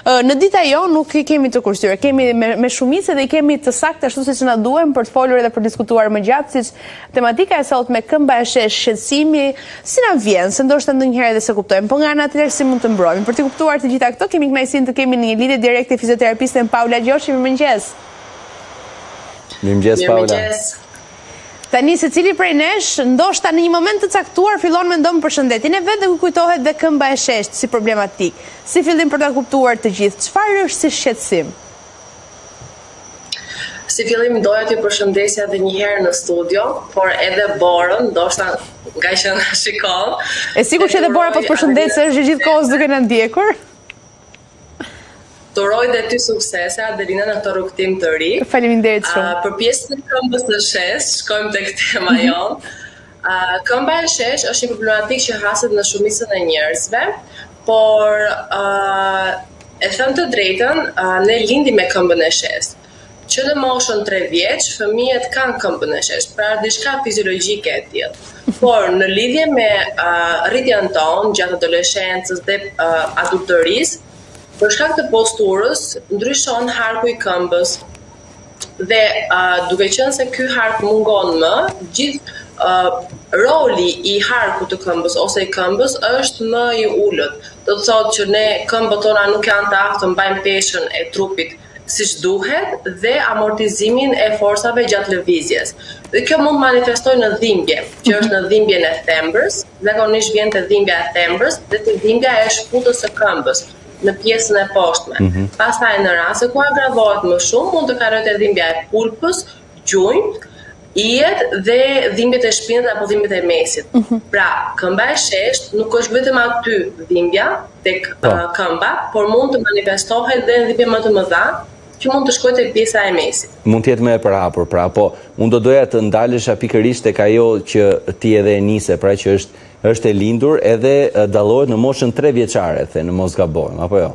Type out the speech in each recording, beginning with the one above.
Në dita jonë nuk i kemi të kursyer, kemi me, me shumicë dhe i kemi të saktë ashtu siç na duhen për të folur edhe për diskutuar më gjatë, siç tematika e sotme këmba e sheshtë, shqetësimi, si na vjen, se ndoshta ndonjëherë edhe s'e kuptojmë, po nga ana tjetër si mund të mbrohemi. Për të kuptuar të gjitha këto, kemi kënaqësinë të kemi në një lidhje direkte fizioterapisten Paula Gjoshi, mirëmëngjes. Mirëmëngjes Paula. Tani secili prej nesh, ndoshta në një moment të caktuar fillon mendon për shëndetin e vet dhe kujtohet dhe këmba e sheshtë si problematikë. Si fillim për ta kuptuar të gjithë, çfarë është si shqetësim? Si fillim doja t'ju përshëndesja edhe një herë në studio, por edhe Borën, ndoshta ngaqë na shikon. E sigurt që edhe Bora po të përshëndet se është gjithë kohës duke na ndjekur. Të uroj dhe ty suksese Adelina në këtë rrugëtim të ri. Faleminderit shumë. Uh, për pjesën e këmbës së sheshtë, shkojmë tek tema mhm. jonë. Uh, këmba e sheshtë është një problematikë që haset në shumicën e njerëzve, por uh, e thënë të drejtën, uh, ne lindim me këmbën e sheshtë. Që në moshën 3 vjeç, fëmijët kanë këmbën e sheshtë, pra është diçka fiziologjike e tillë. Por në lidhje me uh, rritjen tonë gjatë adoleshencës dhe uh, adultërisë, për shkak të posturës ndryshon harku i këmbës. Dhe uh, duke qenë se ky hark mungon më, gjithë uh, roli i harkut të këmbës ose i këmbës është më i ulët. Do të thotë që ne këmbët tona nuk janë të aftë të mbajnë peshën e trupit siç duhet dhe amortizimin e forcave gjatë lëvizjes. Dhe kjo mund të manifestojë në dhimbje, që është në dhimbjen e thembrës, zakonisht vjen te dhimbja e thembrës dhe te dhimbja e shputës së këmbës në pjesën e poshtme. Mm -hmm. Pastaj në rast se ku agravohet më shumë, mund të kalojë te dhimbja e pulpës, gjunjët, ijet dhe dhimbjet e shpinës apo dhimbjet e mesit. Mm -hmm. Pra, këmba e sheshtë nuk është vetëm aty dhimbja tek po. uh, këmba, por mund të manifestohet dhe në dhimbje më të mëdha, që mund të shkojë tek pjesa e mesit. Mund të jetë më e përhapur, pra, po unë do doja të ndalesha pikërisht tek ajo që ti edhe e nise, pra që është është e lindur edhe dallohet në moshën 3 vjeçare, the, në mos gabohem, apo jo?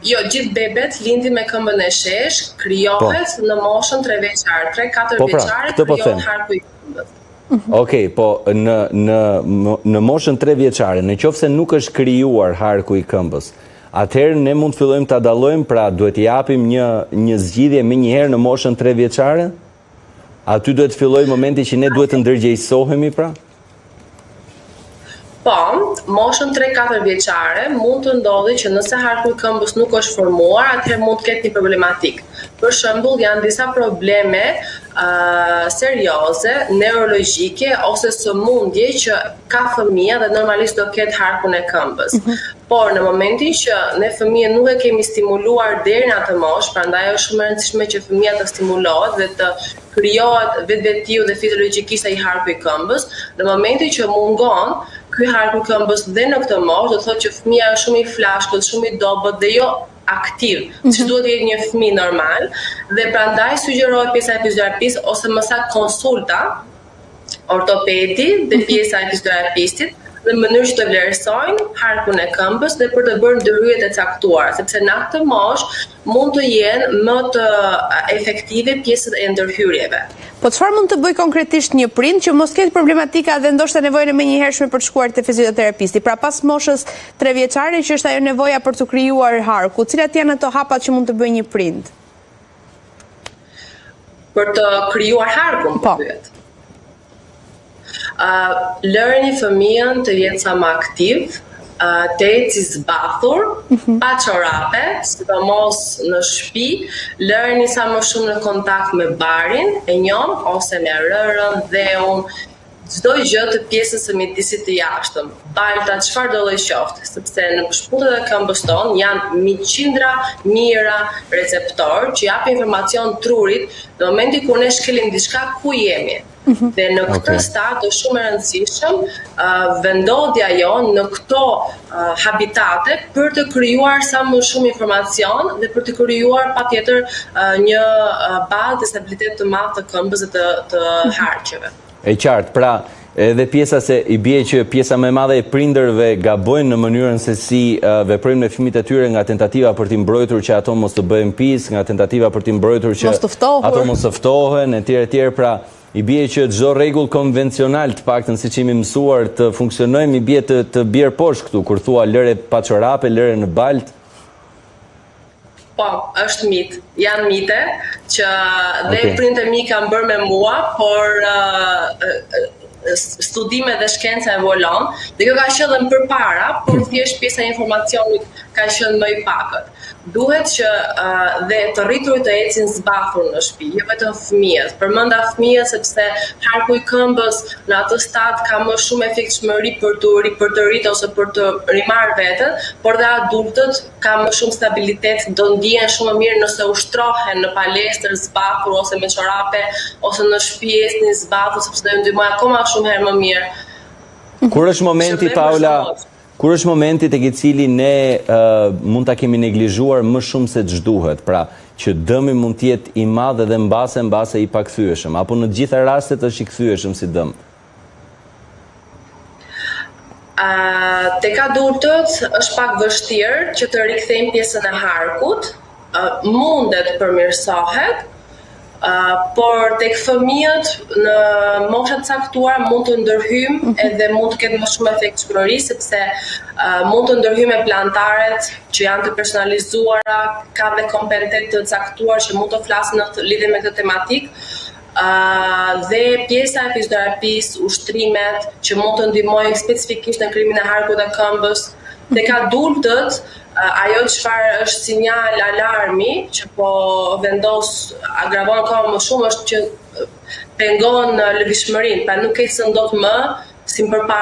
Jo, gjithë bebet lindin me këmbën e sheshtë, krijohet po. në moshën 3 vjeçare, 3-4 po pra, vjeçare po krijohet harku i këmbës. Okej, po në në në moshën 3 vjeçare, në qoftë se nuk është krijuar harku i këmbës, atëherë ne mund të fillojmë ta dallojmë, pra duhet t'i japim një një zgjidhje menjëherë në moshën 3 vjeçare? Aty duhet të fillojë momenti që ne duhet të ndërgjegjësohemi pra? Po, moshën 3-4 vjeçare mund të ndodhi që nëse harku i këmbës nuk është formuar, atëherë mund të ketë një problematikë. Për shembull, janë disa probleme uh, serioze, neurologjike ose sëmundje që ka fëmija dhe normalisht do ketë harkun e këmbës. Mm -hmm. Por në momentin që ne fëmijën nuk e kemi stimuluar deri në atë moshë, prandaj është shumë e rëndësishme që fëmija të stimulohet dhe të krijohet vetvetiu dhe fiziologjikisht ai harku i këmbës, në momentin që mungon ky harku i këmbës dhe në këtë moshë, do të thotë që fëmija është shumë i flashkët, shumë i dobët dhe jo aktiv, mm -hmm. siç duhet të jetë një fëmijë normal dhe prandaj sugjerohet pjesa e fizioterapisë ose më saktë konsulta ortopedi dhe mhm. pjesa e fizioterapistit në mënyrë që të vlerësojnë harkun e këmbës dhe për të bërë ndërhyrjet e caktuara, sepse në atë moshë mund të jenë më të efektive pjesët e ndërhyrjeve. Po çfarë mund të bëjë konkretisht një prind që mos ketë problematika dhe ndoshta nevojën e menjëhershme për të shkuar te fizioterapisti? Pra pas moshës 3 vjeçare që është ajo nevoja për të krijuar harku, cilat janë ato hapat që mund të bëjë një prind? Për të krijuar harkun, po pyet. Uh, lëreni fëmijën të jetë sa më aktiv, uh, të eci zbathur, mm -hmm. pa çorape, sidomos në shtëpi, lëreni sa më shumë në kontakt me barin e njomë ose me rërën, dheun, çdo gjë të pjesës së mjedisit të jashtëm, balta, çfarëdo lloj qoftë, sepse në shputat e këmbës tonë janë mi qindra mijëra receptorë që japin informacion trurit në momentin kur ne shkelim diçka ku jemi. Mm -hmm. Dhe në këtë okay. stad është shumë e rëndësishëm uh, vendodhja jonë në këto uh, habitate për të krijuar sa më shumë informacion dhe për të krijuar patjetër uh, një uh, bazë dhe stabilitet të madh të këmbës dhe të, të mhm. harqeve. E qartë, pra edhe pjesa se i bie që pjesa më e madhe e prindërve gabojnë në mënyrën se si veprojnë me fëmijët e tyre nga tentativa për t'i mbrojtur që ato mos të bëhen pis, nga tentativa për t'i mbrojtur që ato mos të ftohen etj etj, pra i bie që çdo rregull konvencional të paktën siç jemi mësuar të funksionojmë i bie të të bjerë poshtë këtu kur thua lëre pa çorape, lëre në baltë. Po, është mit. Janë mite që dhe okay. prindët e mi kanë bërë me mua, por uh, studime dhe shkenca evoluon, dhe kjo ka qenë dhe përpara, por thjesht pjesa e informacionit ka qenë më i pakët. Duhet që uh, dhe të rriturit të ecin zbathur në shtëpi, jo vetëm fëmijët. Përmenda fëmijët sepse harku i këmbës në atë stad ka më shumë efektshmëri për të ripërtërit ose për të rimarrë veten, por dhe adultët ka më shumë stabilitet, do ndihen shumë më mirë nëse ushtrohen në palestër zbathur ose me çorape ose në shtëpi ecni zbathur sepse do ju ndihmojë akoma shumë herë më mirë. Kur është momenti Paula, kur është momenti tek i cili ne uh, mund ta kemi neglizhuar më shumë se ç'duhet, pra që dëmi mund të jetë i madh edhe mbase mbase i pakthyeshëm, apo në të gjitha rastet është i kthyeshëm si dëm? Uh, tek adultët është pak vështirë që të rikthejmë pjesën e harkut, uh, mundet përmirësohet, uh, por tek fëmijët në mosha të caktuara mund të ndërhyjmë mhm. edhe mund të ketë më shumë efektshmëri sepse uh, mund të ndërhyjmë me plantaret që janë të personalizuara, ka dhe kompetentë të caktuar që mund të flasin në lidhje me këtë tematikë, dhe pjesa e fizioterapisë, ushtrimet që mund të ndihmojnë specifikisht në krijimin e harkut të këmbës. Tek adultët, ajo çfarë është sinjal alarmi që po vendos agravon akoma më shumë është që pengon lëvizshmërinë, pra nuk ecën dot më si më përpara.